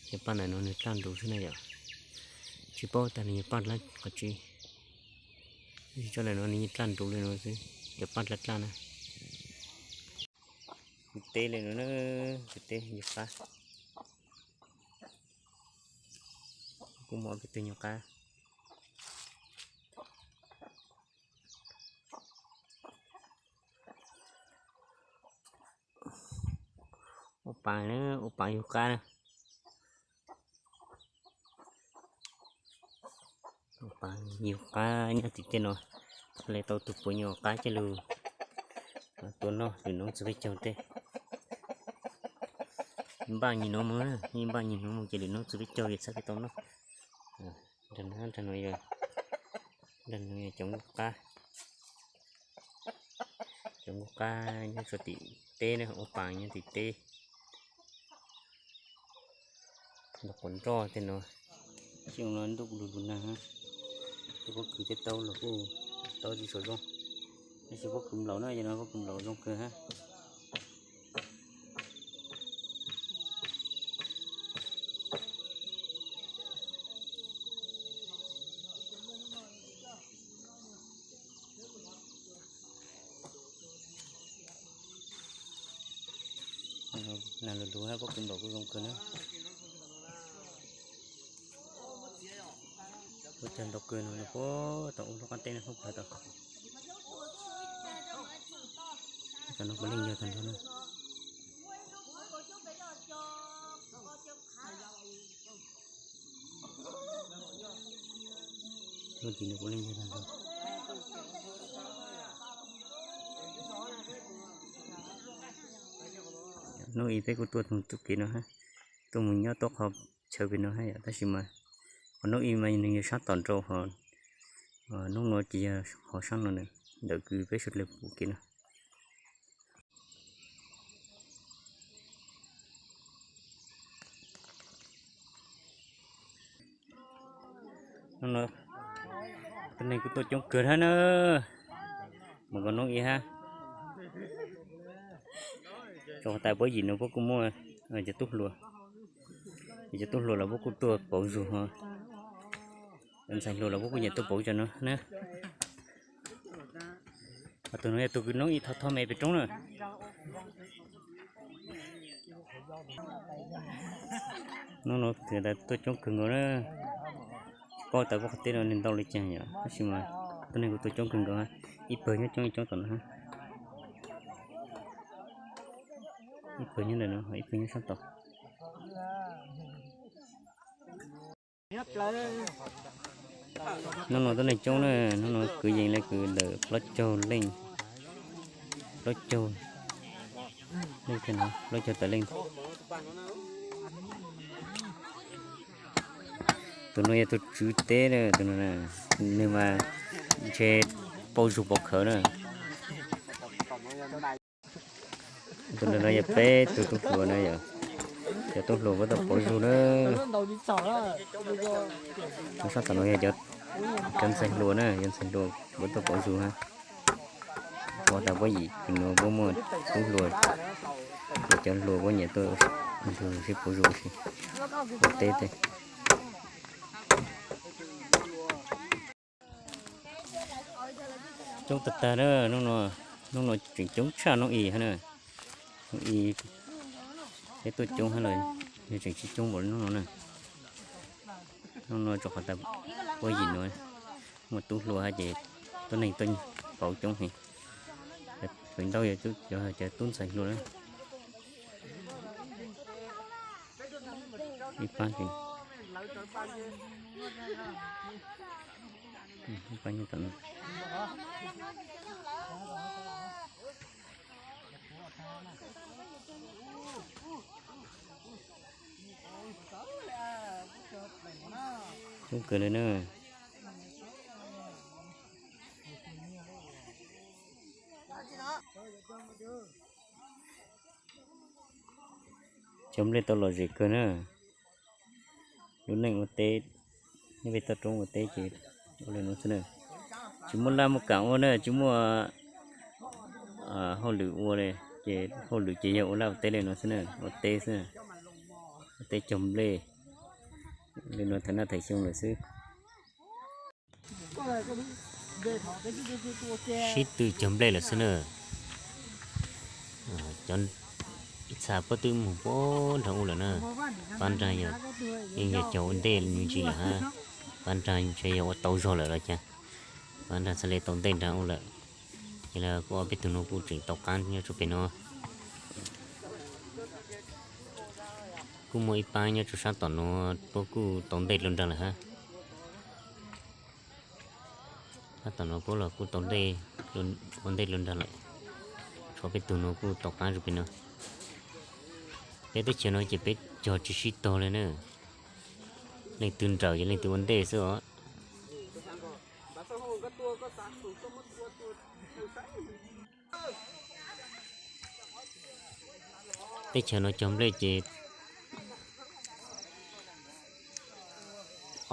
Cov paj ntawm no nws dlaj nrud xwb na yom. Tsis paub tas nws yog paj dab qhov tsi. Tso ntawm no nws yeej dlaj nrud li no xwb, cov paj dlaj dlaj na. Kwv teb li no na, kwv teb nyuag qab. Kuj muaj ob peb tug nyuag qab. Ua paas na, ua paas yug qab na. Ua paas yug qab nyob tim tej no, hle tau tus puav nyuag qab coj lug tua noj lwm noob txiv peb caug tej. Npaj nyuag no mus, npaj nyuag no mus ces lwm noob txiv peb caug es txhaj li tau noj. Nrag no, nrag no yog, nrag no yog cov nkuj qab. Cov nkuj qab nyob rau tim teb na, ua paas nyob tim teb. Nrog quav nroj tej no. Xyoo no ntuj lug lug nag, tej pob kws tej taub los kuj taub tsis tshua zoo. Tab sis pob kws nplaum na, yog no pob kws nplaum zoo kawg hab. Nag lug lug hab pob kws nplaum kuj zoo kawg na. Ua caag ntau kawg no, puag tom ub lub qaab teb no hnub plawg tau. Tam no puav leej yog tag nrho na. Lub tim no puav leej yog tag nrho. Hnub ib peb kuj tuaj txug txuj kev no hab, tuaj mus nyob tuab qhov chaw pem no hab yom, tab sis mas qhov hnub ib mas nws yog sab tom nraud, ho hnub no ces yog qhov sab no na, ntawm kws peb sawv dlawg pum kev no. Hnub no tuab neeg kuj tuaj coob kawg hab na, mus nkaus hnub ib hab. Rau qhov tas puab yim no puab kuj muaj cov tub hluas, cov tub hluas los puab kuj tuaj pauv zug, cov ntxhais hluas los puab kuj nyiam tuaj pauv cov no na. Ho tus no yog tus kws noob ib tho tho me pem roob na. Hnub no tuaj coob kawg nkaus na. Paub tas puab qhov teb no neeg ntau li cas yom, tab sis mas tuab neeg kuj tuaj coob kawg nkaus, ib pawg nyob coob ib coob tom no hab. Ib pawg nyob ntawm no, ib pawg nyob sab tod. Hnub no tuab neeg coob na, hnub no kwv yees le kws ntawm plaub caug leej, plaub caug leej, plaub caug tawm leej. Tus no yog tus tswv teb na, tus no, nwg mas ntshe pauv zug pov khawv na. Tus no yog peb tug tub hluas na yom, cov tub hluas puab tau pauv zug na. Sab tom no yog cov ntxhais hluas na, yog ntxhais hluas puab tau pauv zug na. Ua tas puab yim kws no puab muaj tub hluas, cov hluas puab nyiam tuaj ntug sib pauv zug si, ua teb tej. Coob tag tag na, hnub no tseem coob tshaj hnub i hab na. Hnub i peb tuaj coob hab los yog tseem tsis coob npaum li hnub no na. Hnub no rau qhov tas puab yim no muaj tub hluas hab ces tuab neeg tuaj pauv coob heev. Feem ntau yog cov tub ntxhais hluas na. Ib pab, ib pab nyob tom no. Coob kawg li na. Cov nplej tau lom zem kawg na. Lub neej ua teb, nej peb toj roob ua teb ces ua li no xwb na. Tsis muaj laj muaj kam ua na, tsis muaj hauj lwm ua li, ces hauj lwm ces yog ua laj ua teb li no xwb na, ua teb xwb, ua teb cog nplej. Li no thaiv naj thaiv xyoo lawm xwb. Sib tw cog nplej lawm xwb na. Cov ib txha puab twb mus puag nraag ub lawm na. Pab nraag yog, yeej yog cog ua ntej me ntsis lawm hab. Pab nraag ntshe yog ua tau zog lawm los cas. Pab nraag txhad le tau ntej nraag ub lawm. Ces kuj ob peb tug no kuj tseem tau qaab nyob rua peg no. Kuj muaj ib pab nyob rua sab tom no, puab kuj tau ntej dlua nraag lawm hab. Sab tom no puab los kuj tau ntej, ua ntej dlua nraag lawm. Tshuav peb tug no kuj tau qaab rua peg no. Peb teb chaws no ces peb cog tsi sib tog le na. Leej twg nrawm ces leej twg ua ntej xwb os. Teb chaws no cog nplej ces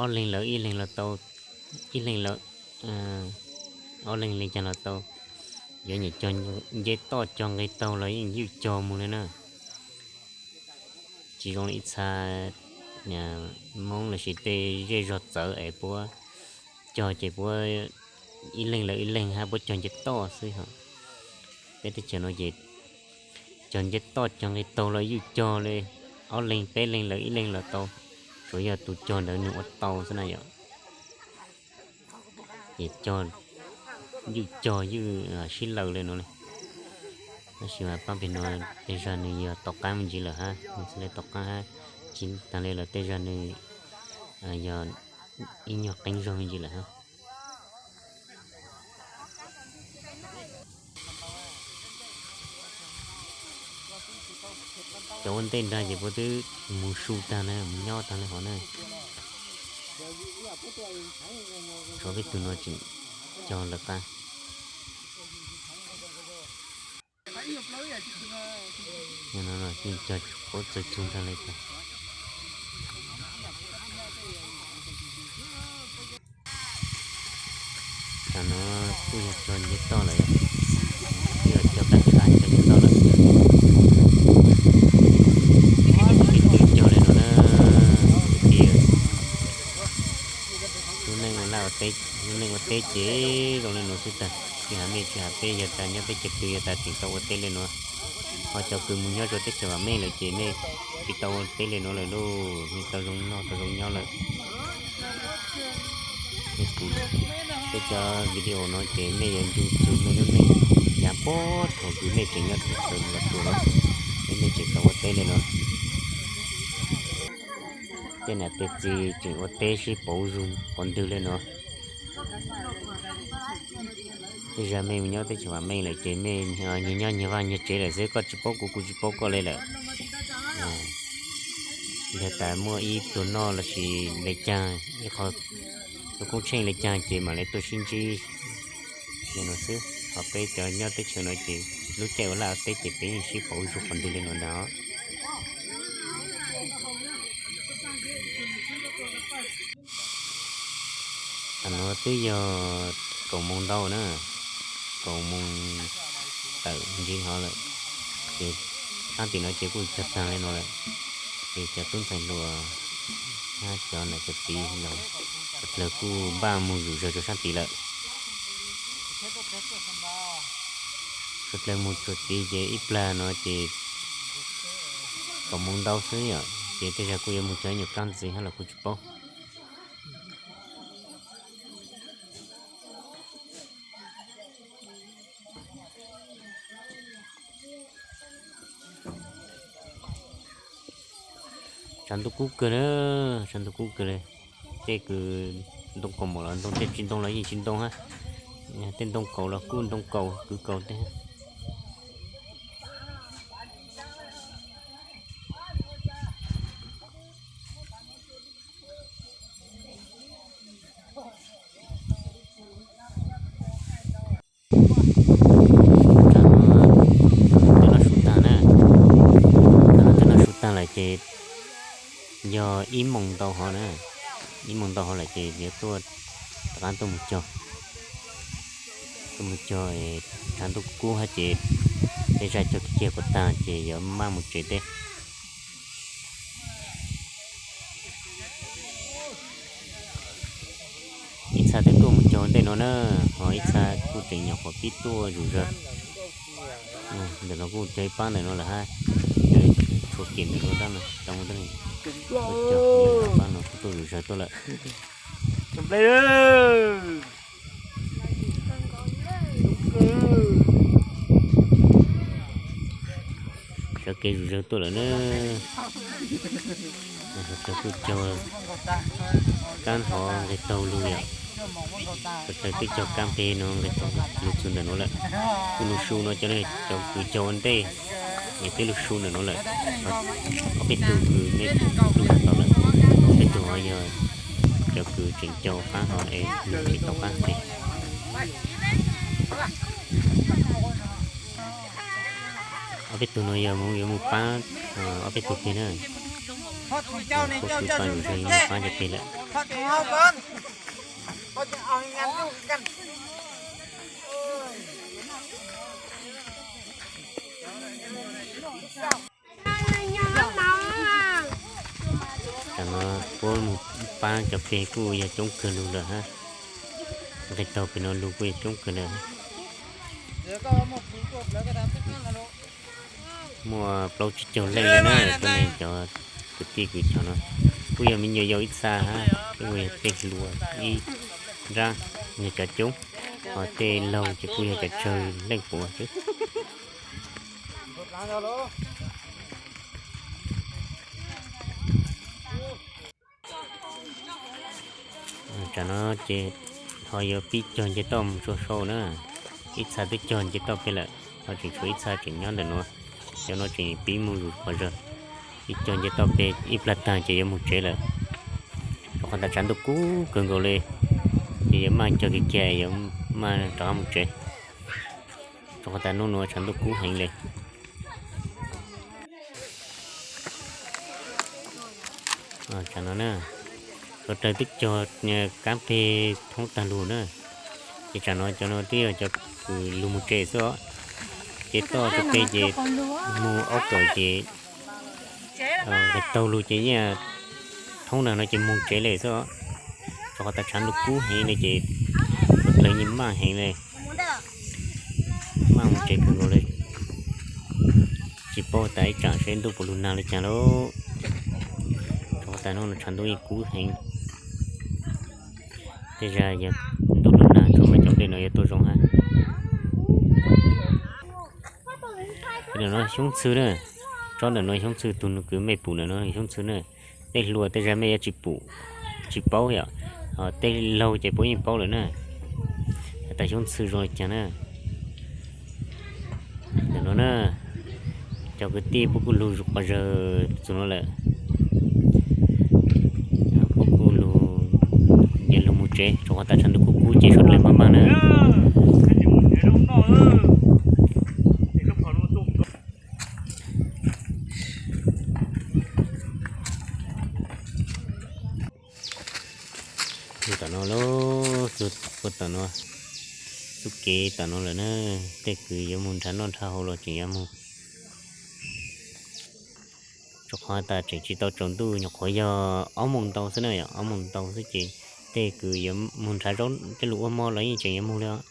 ob leeg lawm ib leeg los tau, ib leeg lawm ob leeg le caag los tau. Yuav nyam cog nce toj cog nqe taug los yeej ywj cog mus le na. Tsi zoo li ib txha Moob lossis tej zej zog txawv es puab cog ces puab ib leeg lawm ib leeg hab puab cog nce toj xwb hos. Peb teb chaws no ces cog nce toj cog nqe taug los ywj cog le, ob leeg peb leeg lawm ib leeg los tau, tsuav yog tus cog ntawd nwg ua tau xwb na yom. Ces cog, ywj cog ywj sib lawm le nuav le. Tab sis mas pab peg no tej zag nwg yog tom qaab me ntsis lawm hab, nwg txhad le tom qaab hab, tsi taag le los tej zag nwg yog ib nyuag qeeb zog me ntsis lawm hab. Cov ua ntej nraag ces puab twb mus su taag na, mus nyob taag le hov na. Tshuav peb tug no tseem cog lawv qab. Cog quav txawg txug nraag le tag. Tam no kuj yog cog nce toj lawm, kuj yog cog kab tsab cog nce toj lawm. Sib tw cog le no na, kwv tij. Lub neej ua laj ua teb, lub neej ua teb ces zoo le nuav xwb tag. Tsi has mej tsi has peb, yog tas nyob teb chaws twg yog tas tseem tau ua teb le nuav. Ho cov kws mus nyob rua teb chaws vam meej lawm ces mej tsi tau ua teb le nuav lawm lauj, mej tau zoo noj tau zoo nyob lawm. Mej kuv, peb cov video no ces mej yuav ncu txug mej lub neej yav puag thaum kws mej tseem nyob teb chaws los tsuas lawm, es mej tseem tau ua teb le nuav. Tej nam tej txiv tseem ua teb sib pauv zug qhov ntwg le nuav. Tej zag mej mus nyob teb chaws vam meej lawm ces mej nyias nyob nyias vaj nyias tsev lawm xwb, koj tsis paub kuv, kuv tsis paub koj le lawm. Yog tas muaj ib pluag noj lossis le caag, ib qho lub koob tsheej le caag ces mam le tuaj sib ntsib le nuav xwb. Ho peb cov nyob teb chaws no ces lub caij ua laj ua teb ces peb yeej sib pauv zug qhov ntwg le nuav ntag. Tam nuav twb yog kaum moos ntau na, kaum moos tawm ntsib hov lawm. Ces sab tim no ces kuj cog taag le nuav lawm. Ces cov tub ntxhais hluas hab cov nam cov txiv los sawv dlawg kuj npaj mus zuj zus rua sab tid lawm. Sawv dlawg mus txog tid ces ib plag no ces kaum moos ntau xwb yom, ces tej zag kuj yuav mus txog ib nyuag kab ntxiv hab los kuj tsis paub. Tshav ntuj kub kawg na, tshav ntuj kub kawg le. Tej kws ntoo kaus mom los ntoo, tej tsis ntoo los yeej tsis ntoo hab. Tej ntoo kaus los kuj ntoo kaus kwv kaus tej. Tej no su taag na, tej no su taag lawm ces yog ib moos ntau hov na, ib moos ntau hov lawm ces yuav tuaj rov qab tuaj mus cog, tuaj mus cog. Tshav ntuj kub hab ces tej zag cog kiag kuv taag ces yuav maj mus tsev teb. Txha twb tuaj mus cog ntej no na, ho ib txha kuj tseem nyuam qhuav pib tuaj zuj zus. Ntawm no kuj cog ib pab ntawm no lawm hab, tshuav kiag ntawm no tab no tau mus tab, pab no kuj tuaj zuj zus tuaj lawm. Sawv kev zuj zus tuaj lawm na. Cov kuj cog kab hov nqes taug lug yom. Sawv daws twb cog kab npe no nqes taug lug txug ntawm no lawm. Kuj lug su no cov, cov kws cog ua ntej, nws twb lug su ntawm no lawm. Ob peb tug kws mej pum kuj lug tau lawm. Ob peb tug ho yog cov kws tseem cog qab hov es lug tsis tau qab npe. Ob peb tug no yog yuav mus pab ob peb tug peg na. Kuj pab zuj zus yuav mus pab cov peg lawm. Tam no puab mus pab cov peg kuj yog coob kawg lug lawm hab. Nqes taug peg no lug kuj yog coob kawg lawm. Muaj plaub tsib caug leej lawm na, tuab neeg cov kwv tij kws cog no. Kuj yog me nyuam yaus ib txha hab, kuj yog tej hluas ib nrab, yog cov coob, ho tej laug ces kuj yog cov tsawg leej puav xwb. Tam no ces ho yuav pib cog nce toj mus txug sau na. Ib txha twb cog nce toj peg lawm, ho tseem tshuav ib txha tseem nyob ntawm no. Cov no tseem pib mus zuj zus qhov zog. Pib cog nce toj peg ib plag tag ces yuav mus tsev lawm. Rau qhov tas tshav ntuj kub kawg nkaus li, ces yuav maj cog kiag kiag yuav maj rov qab mus tsev. Rau qhov tas hnub no tshav ntuj kub heev li. Tsam no na, sawv daws twb cog kab peg thoob tag lug na, ces tsam no cov no twb yog cov kws lug mus tsev xwb os. Ces toj rau peg ces mus ob kawm ces nqes taug lug ces yeej thoob tag no ces mus tsev li xwb os. Rau qhov tas tshav ntuj kub heev li ces sawv dlawg yeej maj heev li, maj mus tsev kawg nkaus li. Tsis paub tas ib tsam seb ntuj puas lug nag li cas lauj. Rau qhov tas hnub no tshav ntuj yeej kub heev. Tej zag yog ntuj lug nag tsuas mas cov dlej no yuav tuaj zoo hab. Ntawm no xyoob ntxhw na, tsob ntawm no xyoob ntxhw, tug kws mej pum ntawm no xyoob ntxhw na. Tej hluas tej zag mej yuav tsis pum, tsis paub yom, ho tej laug ces puab yeej paub lawm na. Has tas xyoob ntxhw zoo li cas na. Ntawm no na, cov kwv tij puab kuj lug zuj qhov zog txug no lawm. Puab kuj lug, yuav lug mus tsev rau qhov tas tshav ntuj kub kub ces sawv dlawg maj maj na. Lug tom no lauj, lug puag tom no, txuj kev tom no lawm na. Tej kws yuav mus nrhav noj nrhav haus los tseem yuav mus, rau qhov tas tseem tsis tau tsaus ntuj, nyuam qhuav yog ob moos ntau xwb na, yog ob moos ntau xwb ces tej kws yuav mus nrhav zaub tej lug ua mov los yeej tseem yuav mus li os.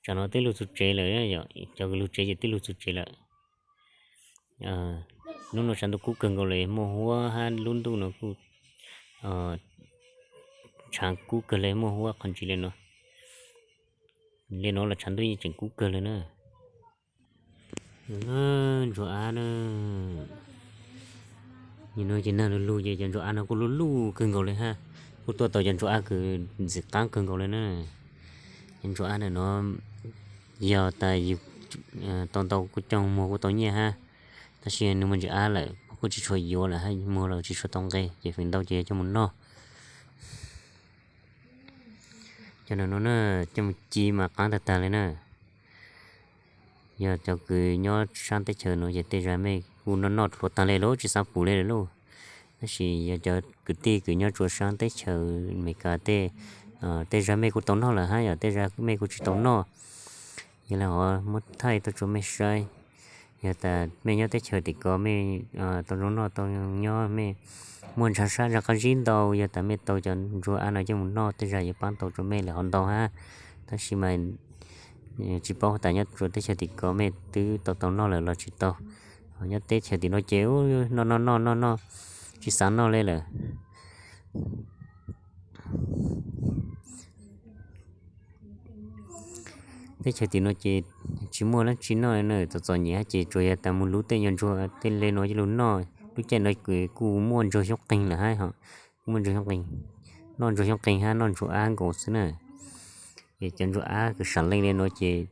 Tsam no twb lug txug tsev lawm, cov kws lug tsev ces twb lug txug tsev lawm. Hnub no tshav ntuj kub kawg nkaus li, muaj huab hab lub ntuj no kuj tshav kub kawg li, muaj huab qhov ntsis li no. Li no los tshav ntuj yeej tseem kub kawg li na. Ntsuag ab na, nim no ces nag lug lug ces cov ntsuag ab no kuj luj luj kawg nkaus li hab. Kuj tuaj tau cov ntsuag ab kws ntxim qab kawg nkaus li na. Cov ntsuag ab ntawm no yog tas yug tau ntau kuj coj muag kuj tau nyiaj hab, tab sis nws muaj ntsis ab lawm kuj tsis tshua yuav lawm hab, muag los tsis tshua tau nqe ces feem ntau ces yog coj mus noj. Cov ntawm no na, coj mus ci mas qab tag tag li na. Yog cov kws nyob sab teb chaws no ces tej zag mej kuj noj noj hluav taag li lauj, tsis xav pum li lawm lauj. Tab sis yog cov kwv tij kws nyob rua sab teb chaws Amelikas tej, tej zag mej kuj tau noj lawm hab, yog tej zag mej kuj tsis tau noj. Yog li ho muab thaij tuaj rua mej saib. Yog tas mej nyob teb chaws tim ko mej tau zoo noj tau nyob mej Muaj ntshav sab ntshav qab zib ntau, yog tas mej tau cov ntsuag ab no coj mus noj tej zag yuav paab tau rua mej lawm hov ntau hab. Tab sis mas tsis paub tas nyob rua teb chaws tim ko mej twb tau tau noj lawm los tsis tau. Nyob teb chaws tim no ces noj noj noj noj noj, tsis xav noj le lawm. Teb chaws tim no ces tsis muaj dlaab tsi noj na, txom txom nyem hab ces tsuas yog tas mus luv tej nyuag ntsuag tej le nuav coj lug noj. Lub caij no kuj muaj ntsuag xyoob qeeg lawm hab, kuj muaj ntsuag xyoob qeeg, noj ntsuag xyoob qeeg hab noj ntsuag ab nkaus xwb na. Es cov ntsuag ab kws sam leej le nuav ces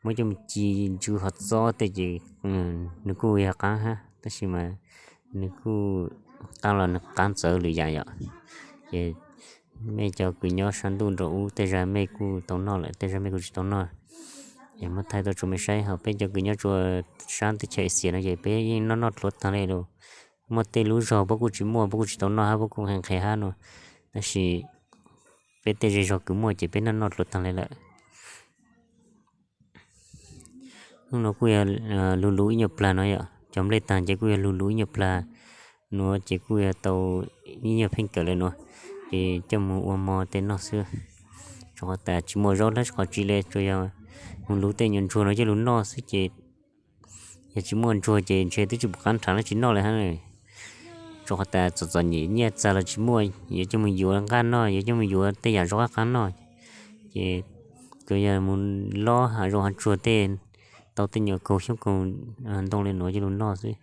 muab coj mus ci ntsw hov txob tej ces nws kuj yog qaab hab, tab sis mas nws kuj qaab los nws qaab txawv lwm yaam yom. Ces mej cov kws nyob saab ntuj nraum ub tej zag mej kuj tau noj lawm, tej zag mej kuj tsis tau noj. Es muab thaij tuaj rua mej saib, ho peb cov kws nyob rua saab teb chaws Axias no ces peb yeej noj noj dluav taag le lug. Muaj tej lub zog puab kuj tsis muaj, puab kuj tsis tau noj hab, puab kuj nqhis nqhis hab no, tab sis peb tej zej zog kws muaj ces peb noj noj dluav taag le lawm. Hnub no kuj yog luv luv ib nyuag plag no yom, cov nplej taag ces kuj yog luv luv ib nyuag plag nuav ces kuj yog tau ib nyuag pheej kawm le nuav, ces coj mus ua mo tej noj xwb. Rua qhov tas tsis muaj zaub dlaab qhov tsi le, tsuas yog mus luv tej nyuag ntsuag no coj lug noj xwb ces yog tsis muaj ntsuag ces ntshe twb tsis pum qaab nrhav dlaab tsi noj le hab. Rua qhov tas txom txom nyem nyiaj txag los tsis muaj, yuav coj mus yuav nqaj noj, yuav coj mus yuav tej yaam zoo qab qab noj, ces tsuas yog mus lob hav zoov hav tsuag tej, tau tej nyuag kaug xyoob kaug ntoo le nuav coj lug noj xwb.